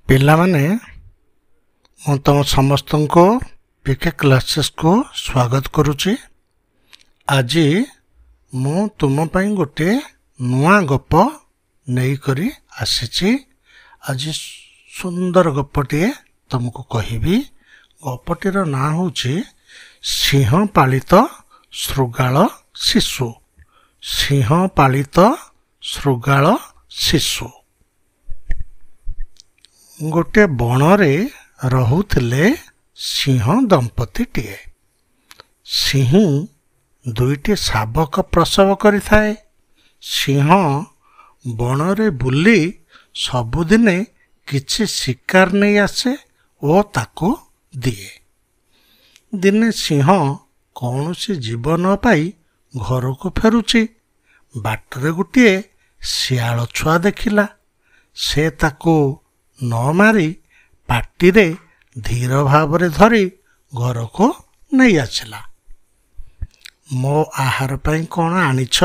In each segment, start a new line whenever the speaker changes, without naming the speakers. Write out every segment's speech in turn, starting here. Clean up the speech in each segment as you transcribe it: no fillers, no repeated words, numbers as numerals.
ପିଲାମାନେ, ମୁଁ ତୁମ ସମସ୍ତଙ୍କୁ ପିକେ କ୍ଲାସେସ୍କୁ ସ୍ୱାଗତ କରୁଛି। ଆଜି ମୁଁ ତୁମ ପାଇଁ ଗୋଟିଏ ନୂଆ ଗପ ନେଇକରି ଆସିଛି। ଆଜି ସୁନ୍ଦର ଗପଟିଏ ତୁମକୁ କହିବି। ଗପଟିର ନାଁ ହେଉଛି ସିଂହ ପାଳିତ ଶୃଗାଳ ଶିଶୁ। ସିଂହ ପାଳିତ ଶୃଗାଳ ଶିଶୁ। ଗୋଟିଏ ବଣରେ ରହୁଥିଲେ ସିଂହ ଦମ୍ପତିଟିଏ। ସିଂହୀ ଦୁଇଟି ଶାବକ ପ୍ରସବ କରିଥାଏ। ସିଂହ ବଣରେ ବୁଲି ସବୁଦିନେ କିଛି ଶିକାର ନେଇ ଆସେ ଓ ତାକୁ ଦିଏ। ଦିନେ ସିଂହ କୌଣସି ଜୀବ ନ ପାଇ ଘରକୁ ଫେରୁଛି। ବାଟରେ ଗୋଟିଏ ଶିଆଳ ଛୁଆ ଦେଖିଲା। ସେ ତାକୁ ନ ମାରି ପାଟିରେ ଧୀର ଭାବରେ ଧରି ଘରକୁ ନେଇ ଆସିଲା। ମୋ ଆହାର ପାଇଁ କ'ଣ ଆଣିଛ?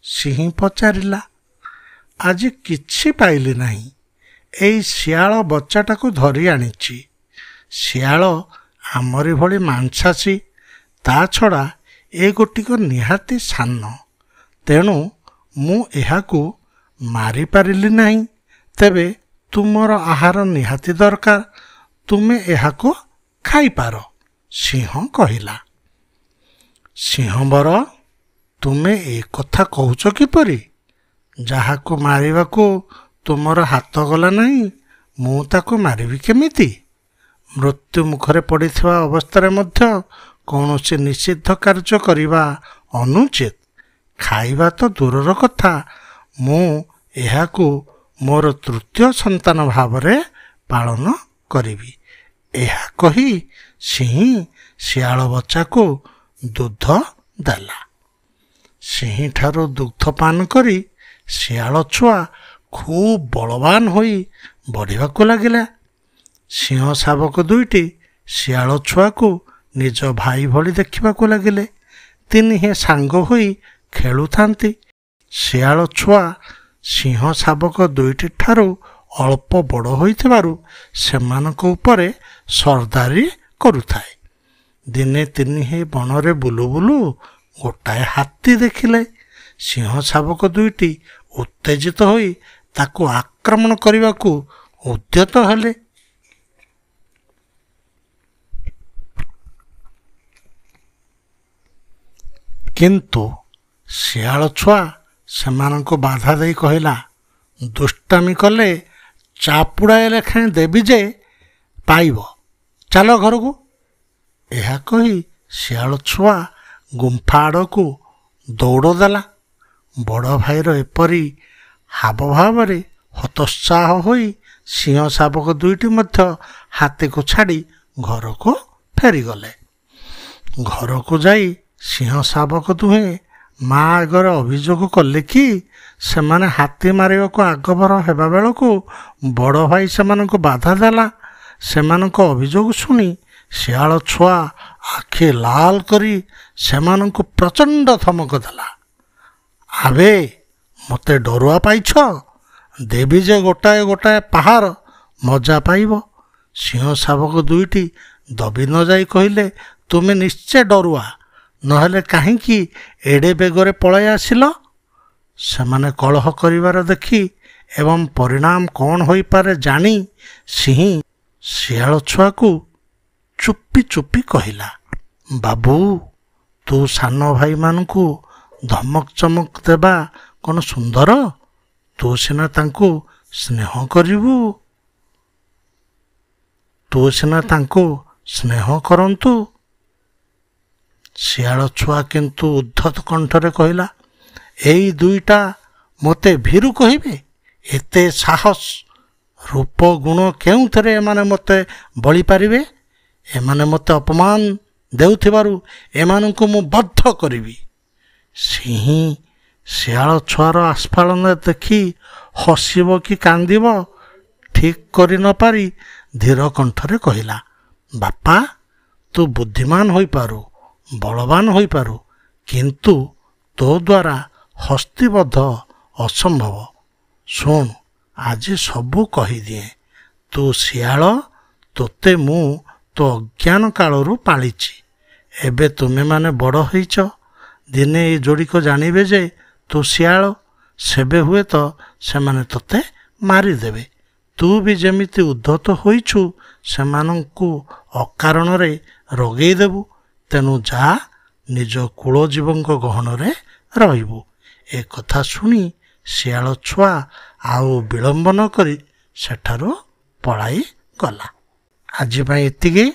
ସିଂହୀ ପଚାରିଲା। ଆଜି କିଛି ପାଇଲି ନାହିଁ, ଏଇ ଶିଆଳ ବଚ୍ଚାଟାକୁ ଧରି ଆଣିଛି। ଶିଆଳ ଆମରି ଭଳି ମାଂସାଶୀ, ତା ଛଡ଼ା ଏ ଗୋଟିକ ନିହାତି ସାନ, ତେଣୁ ମୁଁ ଏହାକୁ ମାରିପାରିଲି ନାହିଁ। ତେବେ ତୁମର ଆହାର ନିହାତି ଦରକାର, ତୁମେ ଏହାକୁ ଖାଇପାର, ସିଂହ କହିଲା। ସିଂହବର, ତୁମେ ଏ କଥା କହୁଛ କିପରି? ଯାହାକୁ ମାରିବାକୁ ତୁମର ହାତ ଗଲା ନାହିଁ, ମୁଁ ତାକୁ ମାରିବି କେମିତି? ମୃତ୍ୟୁ ମୁଖରେ ପଡ଼ିଥିବା ଅବସ୍ଥାରେ ମଧ୍ୟ କୌଣସି ନିଷିଦ୍ଧ କାର୍ଯ୍ୟ କରିବା ଅନୁଚିତ। ଖାଇବା ତ ଦୂରର କଥା, ମୁଁ ଏହାକୁ ମୋର ତୃତୀୟ ସନ୍ତାନ ଭାବରେ ପାଳନ କରିବି। ଏହା କହି ସିଂହୀ ଶିଆଳ ବଚ୍ଚାକୁ ଦୁଗ୍ଧ ଦେଲା। ସିଂହୀଠାରୁ ଦୁଗ୍ଧ ପାନ କରି ଶିଆଳ ଛୁଆ ଖୁବ୍ ବଳବାନ ହୋଇ ବଢ଼ିବାକୁ ଲାଗିଲା। ସିଂହ ଶାବକ ଦୁଇଟି ଶିଆଳ ଛୁଆକୁ ନିଜ ଭାଇ ଭଳି ଦେଖିବାକୁ ଲାଗିଲେ। ତିନିହେଁ ସାଙ୍ଗ ହୋଇ ଖେଳୁଥାନ୍ତି। ଶିଆଳ ଛୁଆ ସିଂହ ଶାବକ ଦୁଇଟି ଠାରୁ ଅଳ୍ପ ବଡ଼ ହୋଇଥିବାରୁ ସେମାନଙ୍କ ଉପରେ ସର୍ଦ୍ଦାରୀ କରୁଥାଏ। ଦିନେ ତିନିହେଁ ବଣରେ ବୁଲୁ ବୁଲୁ ଗୋଟାଏ ହାତୀ ଦେଖିଲେ। ସିଂହ ଶାବକ ଦୁଇଟି ଉତ୍ତେଜିତ ହୋଇ ତାକୁ ଆକ୍ରମଣ କରିବାକୁ ଉଦ୍ୟତ ହେଲେ। କିନ୍ତୁ ଶିଆଳ ଛୁଆ ସେମାନଙ୍କୁ ବାଧା ଦେଇ କହିଲା, ଦୁଷ୍ଟାମି କଲେ ଚାପୁଡ଼ାଏ ଲେଖାଏଁ ଦେବି ଯେ ପାଇବ, ଚାଲ ଘରକୁ। ଏହା କହି ଶିଆଳ ଛୁଆ ଗୁମ୍ଫା ଆଡ଼କୁ ଦୌଡ଼ ଦେଲା। ବଡ଼ ଭାଇର ଏପରି ହାବଭାବରେ ହତୋତ୍ସାହ ହୋଇ ସିଂହ ଶାବକ ଦୁଇଟି ମଧ୍ୟ ହାତୀକୁ ଛାଡ଼ି ଘରକୁ ଫେରିଗଲେ। ଘରକୁ ଯାଇ ସିଂହ ଶାବକ ଦୁହେଁ ମା ଆଗରେ ଅଭିଯୋଗ କଲେ କି ସେମାନେ ହାତୀ ମାରିବାକୁ ଆଗଭର ହେବା ବେଳକୁ ବଡ଼ ଭାଇ ସେମାନଙ୍କୁ ବାଧା ଦେଲା। ସେମାନଙ୍କ ଅଭିଯୋଗ ଶୁଣି ଶିଆଳ ଛୁଆ ଆଖି ଲାଲ କରି ସେମାନଙ୍କୁ ପ୍ରଚଣ୍ଡ ଧମକ ଦେଲା। ଆବେ, ମୋତେ ଡରୁଆ ପାଇଛ? ଦେବି ଯେ ଗୋଟାଏ ଗୋଟାଏ ପାହାର, ମଜା ପାଇବ। ସିଂହ ଶାବକ ଦୁଇଟି ଦବି ନ ଯାଇ କହିଲେ, ତୁମେ ନିଶ୍ଚୟ ଡରୁଆ, ନହେଲେ କାହିଁକି ଏଡ଼େ ବେଗରେ ପଳାଇ ଆସିଲ? ସେମାନେ କଳହ କରିବାର ଦେଖି ଏବଂ ପରିଣାମ କ'ଣ ହୋଇପାରେ ଜାଣି ସିଂହୀ ଶିଆଳ ଛୁଆକୁ ଚୁପି ଚୁପି କହିଲା, ବାବୁ, ତୁ ସାନ ଭାଇମାନଙ୍କୁ ଧମକ ଚମକ ଦେବା କ'ଣ ସୁନ୍ଦର? ତୁ ସିନା ତାଙ୍କୁ ସ୍ନେହ କରିବୁ, ତୁ ସିନା ତାଙ୍କୁ ସ୍ନେହ କରନ୍ତୁ। ଶିଆଳ ଛୁଆ କିନ୍ତୁ ଉଦ୍ଧତ କଣ୍ଠରେ କହିଲା, ଏଇ ଦୁଇଟା ମୋତେ ଭୀରୁ କହିବେ? ଏତେ ସାହସ, ରୂପ ଗୁଣ କେଉଁଥିରେ ଏମାନେ ମୋତେ ବଳିପାରିବେ? ଏମାନେ ମୋତେ ଅପମାନ ଦେଉଥିବାରୁ ଏମାନଙ୍କୁ ମୁଁ ବଦ୍ଧ କରିବି। ସିଂହୀ ଶିଆଳ ଛୁଆର ଆସ୍ଫାଳନ ଦେଖି ହସିବ କି କାନ୍ଦିବ ଠିକ୍ କରି ନପାରି ଧୀର କଣ୍ଠରେ କହିଲା, ବାପା, ତୁ ବୁଦ୍ଧିମାନ ହୋଇପାରୁ, ବଳବାନ ହୋଇପାରୁ, କିନ୍ତୁ ତୋ ଦ୍ୱାରା ହସ୍ତିବଧ ଅସମ୍ଭବ। ଶୁଣ, ଆଜି ସବୁ କହିଦିଏ। ତୁ ଶିଆଳ, ତୋତେ ମୁଁ ତୋ ଅଜ୍ଞାନ କାଳରୁ ପାଳିଛି। ଏବେ ତୁମେମାନେ ବଡ଼ ହେଇଛ। ଦିନେ ଏ ଯୋଡ଼ିକ ଜାଣିବେ ଯେ ତୁ ଶିଆଳ, ସେବେ ହୁଏତ ସେମାନେ ତୋତେ ମାରିଦେବେ। ତୁ ବି ଯେମିତି ଉଦ୍ଧତ ହୋଇଛୁ, ସେମାନଙ୍କୁ ଅକାରଣରେ ରଗେଇ ଦେବୁ। ତେଣୁ ଯା, ନିଜ କୂଳଜୀବଙ୍କ ଗହଣରେ ରହିବୁ। ଏ କଥା ଶୁଣି ଶିଆଳ ଛୁଆ ଆଉ ବିଳମ୍ବ ନ କରି ସେଠାରୁ ପଳାଇ ଗଲା। ଆଜି ପାଇଁ ଏତିକି।